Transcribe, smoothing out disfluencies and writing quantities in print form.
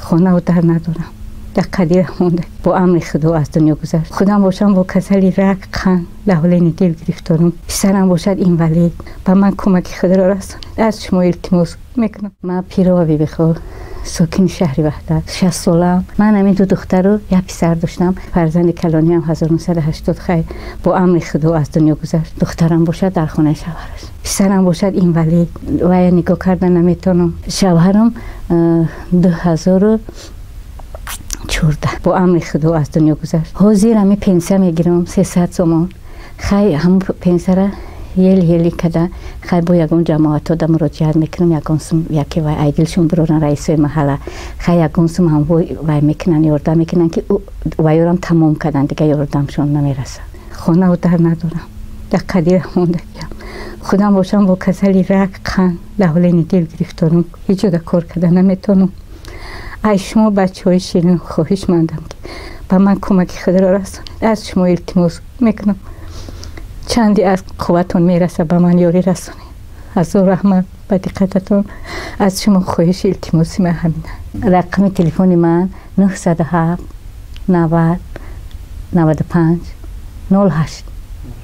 Хонаву дар надорам, дар қадира монда, бо амри Худо аз дунё гузашт. Худам бошам, бо касали рак, қанд, давлени дил гирифторум. Писарам бошад инвалид. Ба ман кӯмаки худро расонед, аз шумо илтимос мекунам. Ман Пирова Бибихол, сокини шаҳри Ваҳдат, 60 солаам. Ман ҳамин ду духтару як писар доштам. Фарзанди калониам 1980 хай бо амри Худо аз дунё гузашт. Духтарам бошад дар хонаи шавҳараш, писарам бошад инвалид, вая нигоҳ карда наметавонам. Шавҳарам 2014 бо амри Худо аз дунё гузашт. Ҳозир ҳами пенсия мегирам, 300 сомон. Хай, ҳамн пенсияра ел ели када, хай, бо ягон ҷамоатҳо да муроҷиат мекунам, ягон сум яке вай айдилшон бироран, раисои маҳалла, хай, ягон сум ҳам вай мекунан, ёрдам мекунан, ки вайёрам тамом кардан, дига ёрдамшон намерасад. Хонаву дар надорам, дар қадира мондагиам. Худам бошам, бо касали рак, қанд, давлени дил гирифторум. Ҳеҷ ҷода кор карда наметавонам. Ай шумо, бачаҳои ширин, хоҳишмандам, ки ба ман кӯмаки худро расонед. Аз шумо илтимос мекунам, чанде аз қувватон мераса, ба ман ёрӣ расонед. Ҳазор раҳмат ба диққататон. Аз шумо хоҳиши илтимоси ман ҳамина. Рақами телефони ман 907 90 95 08.